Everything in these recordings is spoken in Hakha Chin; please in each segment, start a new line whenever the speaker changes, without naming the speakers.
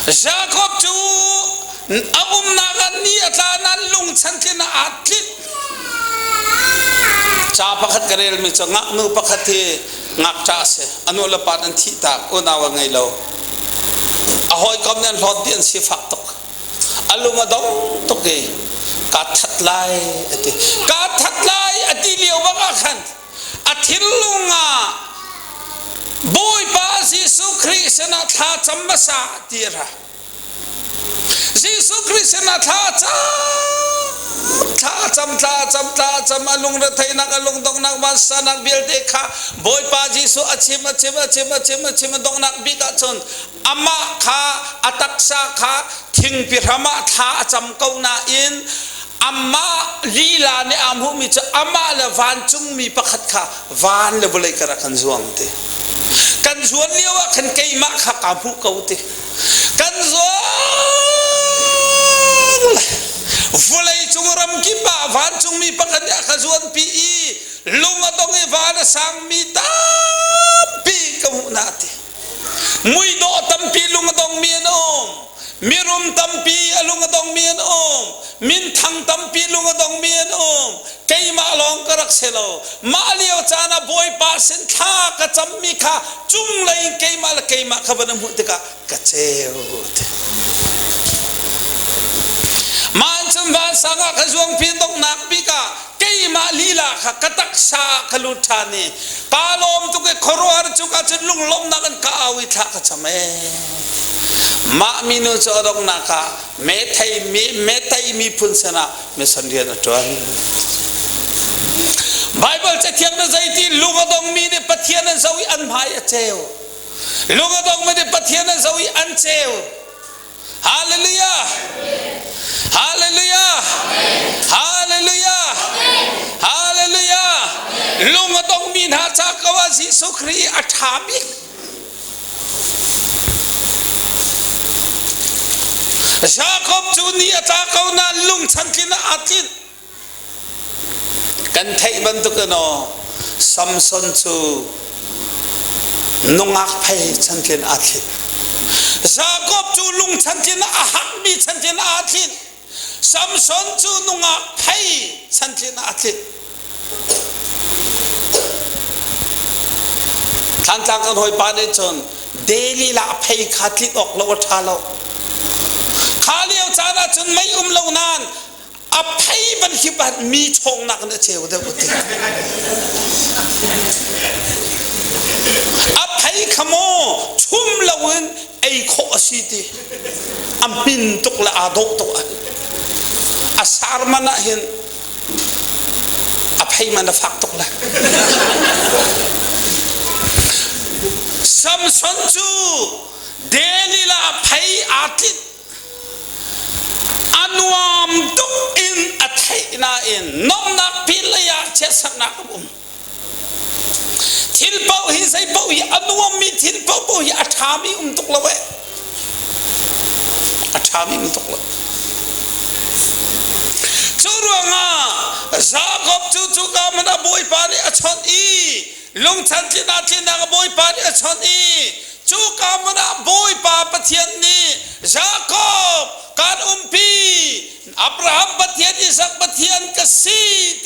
Jakob cu a umnak ah ni a tla nain lungchantlin ah aa tlinh. Ca pakhat ka relmi cu ngaknu pakhat hi ngakṭah a si. A nu le pa an thih tak, unau a ngei lo. A hawikom nih an hlawt dih an sifak tuk. A lung a dong tuk i kaa that lai a ti. Kaa that lai a ti lio bak ah khan a thinlung ah Bawipa Jesuh Khrih sinah thla cam hmasa ti a ra. Jesuh Khrih sinah thla cam thla cam thla cam thla cam a lungretheihnak a lungdonghnak vansanak vialte kha Bawipa Jesuh a chim a chim a chim a chim a chim a donghnak bik ahcun amah kha a taksa kha thingpi hram ah thla a cam ko nain amah lila nih aa hmuhmi cu amah le vancungmi pakhat kha van le vawlei kar ah kan zuang ti. Kan zuan lio ah khan keimah kha kaa hmuh ko ti. Kan zuang le vawlei cung ram kip ah vancungmi pakhat nih a ka zuanpi i lung a dong i van a sangmi tampi ka hmuh na ti. Muidawh tampi lung a dongmi an um. Mirum tampi a lung a dongmi an um. Minthang tampi lung a dongmi an um. Keimah lawng ka rak si lo. Mah lio caan ah Bawipa sin thla ka cammi kha cunglei in keimah le keimah kha van hmuh tikah ka ceu. Mah cun vansang ah ka zuangpi donghnak bik ah keimah lila kha ka taksa ah ka lut ṭhan i kaa lawm tuk i khuaruahhar cuk ah cun lunglawmhnak in ka au i thla ka cam ee. Mah minu cu a donghnak ah methei mi metei miphun sinah mission rian a ṭuan. Baibal cathiang na zeiti lung a dongmi nih Pathian an zoh i an hmai a ceu. Lung a dongmi nih Pathian an zoh i an ceu. Hallelujah! Hallelujah! Hallelujah! Hallelujah! Lung a dongmi hna ca ko ah Jesuh Khrih a ṭha bik. Jakob cu ni a tla ko nain lungchan tlin ah aa tlinh. Kan theih bantuk in aw Samson cu nungak phei chantlin aa thlit. Jakob cu lung chantlin a hakmi chantlin aa thlit. Samson cu nungak phei chantlin aa thlit. Thlantlang kan hawipa nih cun Delilah phei kha tlit awk lo a ṭha lo. Kha lio caan ah cun mei um lo nain a phei van hip ah mi chawngnak in a ceu deuh a ti. A phei kha maw chum loin ei khawh a si ti. A hmin tuk le aa dawh tuk. A sar man ah hin a phei man a fak tuk le. Samson cu Delilah phei aa tlinh A nuam tuk in a theih nain nomnak pinlei ah chiatsaknak a um. Thil paoh hi zei paoh hi a nuammi thil paohpaoh hi a ṭhami um tuk lo eh. A ṭhami um tuk lo. Cu ruangah Jakob cu cuka hmun ah Bawipa nih a chawnh i lungchan tlinak tlinak Bawipa nih a chawnh i cuka hmun ah Bawipa Pathian nih Jakob kan umpi Abraham Pathian Isak Pathian ka si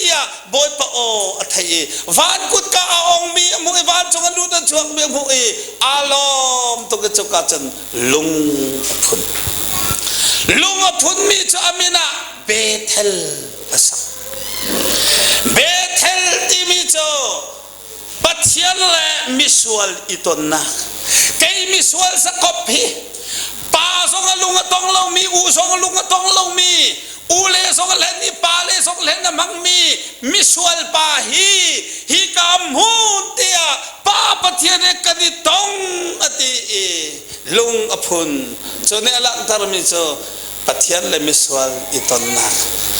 tiah Bawipa aw a theih i van kutka a ongmi a hmuh i vancung a lut a chuakmi a hmuh i aa lawm tuk i cuka cun lung a phun lung a phunmi cu a min ah Bethel a sak Bethel timi cu Pathian le misual i tonnak. Kei misual Jakob hi pa zong a lung a tong lomi, u zong a lung a tong lomi, u le zong a hlen i pa le zong hlen a hmangmi misual pa hi hika hmun tiah pa Pathian he kan i tong a ti i lung a phun. Cu nih a langhtermi cu Pathian le misual i tonnak.